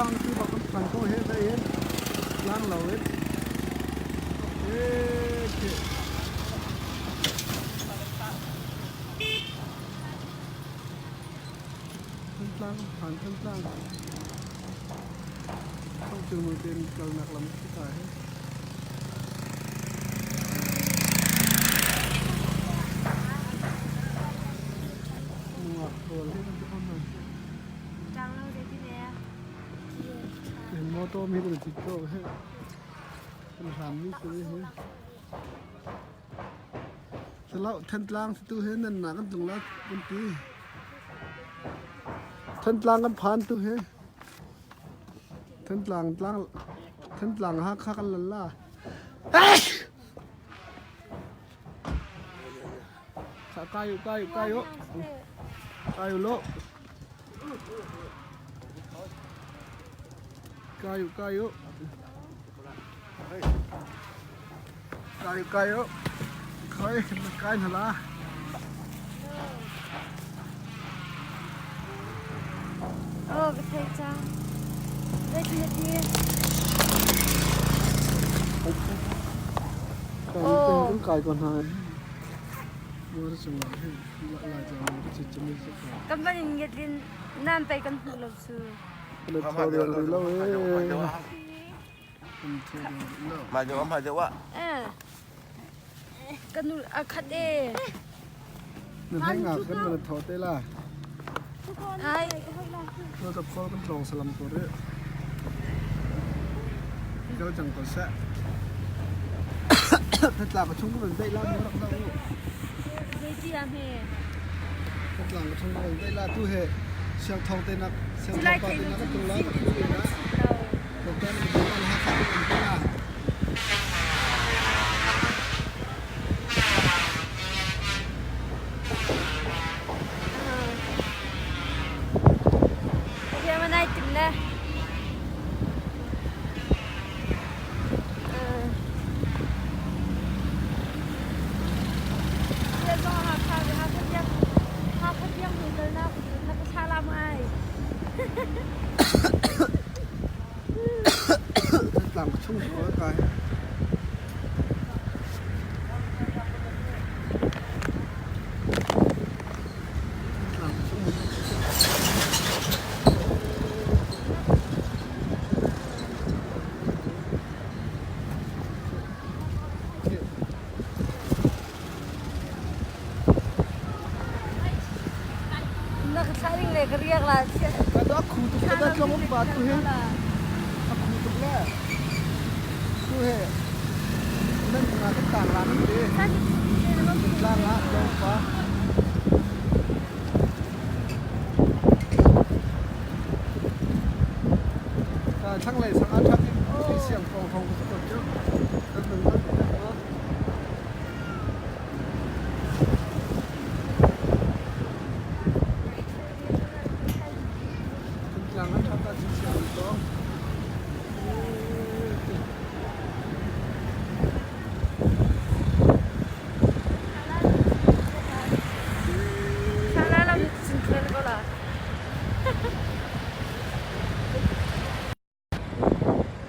Thantlang tu bak kan phan ko he vai hin tlang lo in e ke Thantlang phan Thantlang Thongcung nu ten kalnak lam khi ka he. Nungak rawl he kan ti khom man. Motor mi kan cit ko he. Kan hram mi si he. Salau Thantlang tu he nan na kan tlung la kan ti. Thantlang kan phan tu he. Thantlang tlang Thantlang Hakha kan lal la. Kayu kayu kayu. Kayu lo. Kayu kayu. Kayu kayu. Khoi kai na la. Oh, ka theih cang. Zeiti na ti? Oh. Kan kai ko hna. Muar chung ah hin lai tlang ka chit chami se ko. Kan van in ngetlin nan pei kan hmuh lo su. Le tho de lo e. Mai deuh mai deuh ah. Eh. Kan nu a khat e. Na hei nga kan na tho te la. Ai. No ta khol kan tlong salam ko re. Kal chang ko sa. Tla ka chung ko dai la mo rak da u. Zei ti a hme. Tla ka chung ko dai la tu he siang thong te nak siang thong pa te nak ka tung la ka tu na. Nai tim le. Tlang chung ko kai. Tlang chung. Na ka thlah ding le ka riak la. Ka to a khu tuk ka tlong um pa tu hi. A khu tuk le. Tu he. Nan nga kan tang la nan te. Tlang la tlong pa. Thlang lei sang a that in siang kong thong ka ko chu. Kan nung kan. Tlang an ṭhat ahcun siang an tlawng.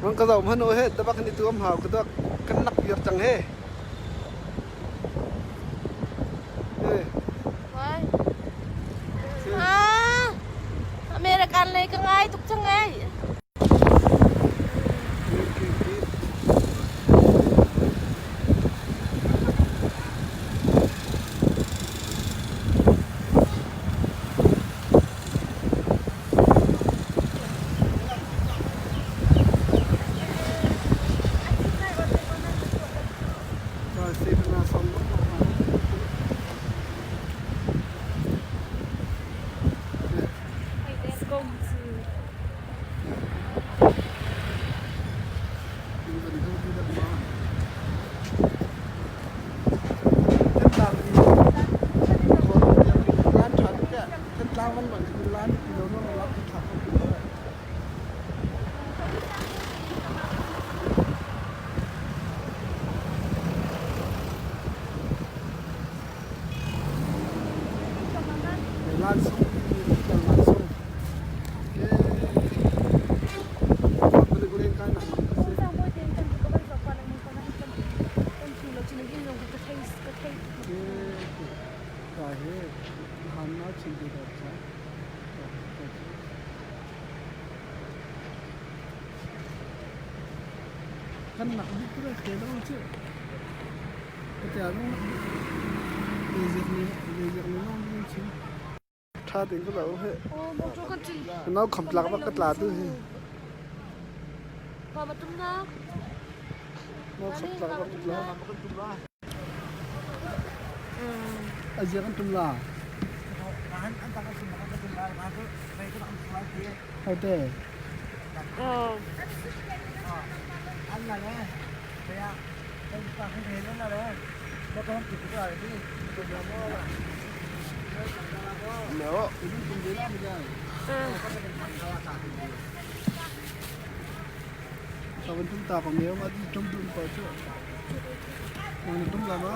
Rang ka zoh hmanh u he tabak in i tuam hau ka duak kan nak viar cang he. Ah, American lei ka ngai tuk cang ai. Kan nak bik tu ke dong chu. Ka dong nak bik. Leziak ni leziak ni nong ni chim. Tha ting ko lo he. Nau kham tlak bak ka tla tu hi. Pa ma tum na. Nau kham tlak bak ka tla. Azia kan tum la. Hote. No. Sawan tum ta ko meu ma tum tum pa chu. Mang tum la ma.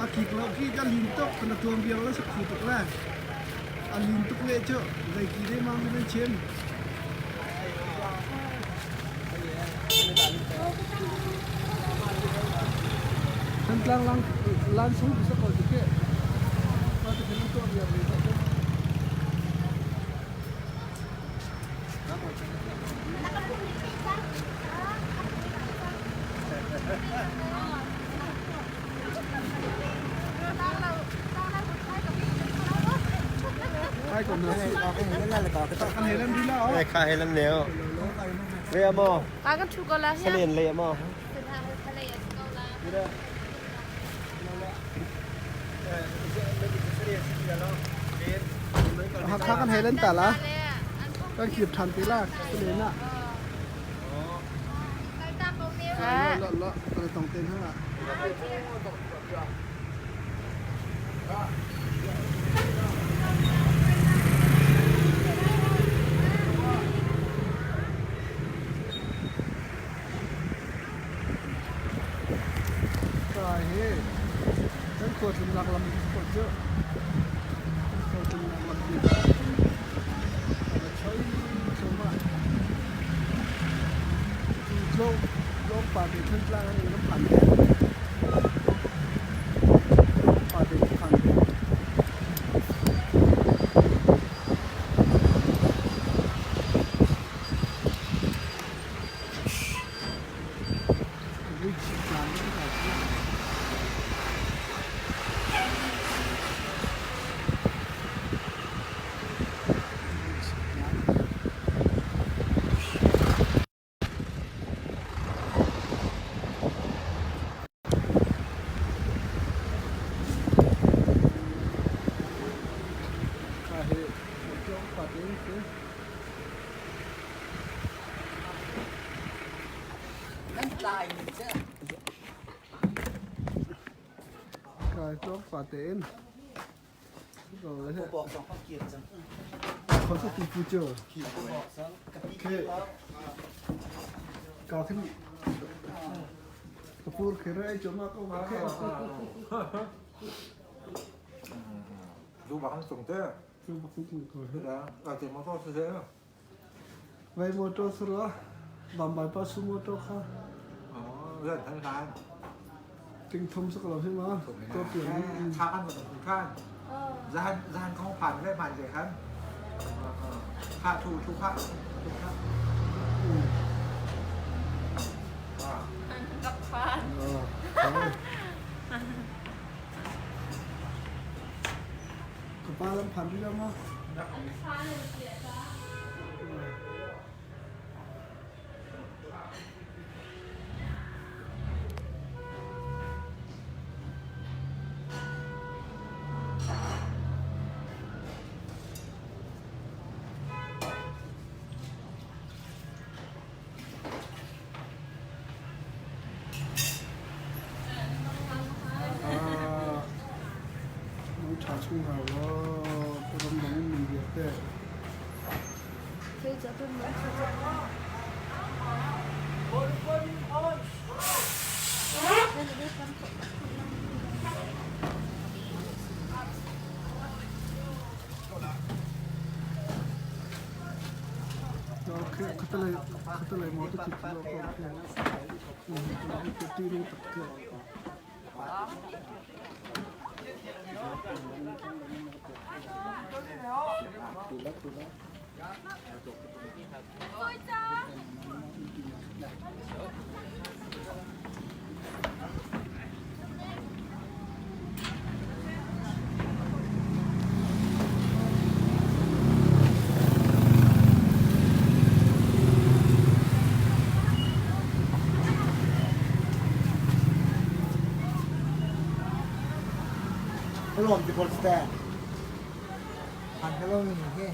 A kik lo khi ka lin tuk na tuam vial la sak khu tuk le. A lin tuk le cu zei ki de ma mi nan chim. Thantlang lang lan sung bisa ko dike. Ko te kan tuam vial le. Ai ko na si. Kan he lan di la. Kha he lan neo. Ve amo. Ka kan thu ko la. Salen le amo. Hakha kan he lan ta la. Kan kip than te la. Salen na. La la la tong ten ha. Kai he kan khualtlunnak lam ko cu kan khualtlunnak lam bik ah a choi thluahmah. Cu tlawng tlawngpa te Thantlang an kan phan te. Tlawngpa te kan phan te. Kai tlawng pa tein. Khon sa ti pu chu. Ke ka khin kapur khe rai cho ma ko ma khe. Du bang sung te. Du bang sung ko. À, thì motor thế. Vai motor sura. Bambai pa su motor kha. Ờ, gần thân lan. Ting thum sak lo hi ma. To pian. ค้ากันหมดทุกท่านร้านร้านเขาผ่านได้ผ่านเลยครับค่าทูทุกค่าทุกค่า กับฟาน Ka pa lam phan ri ma. Khatalei motor cit lo ko khi. Ti ning tak khi. Lawm ti pol stand. Han hello ni he.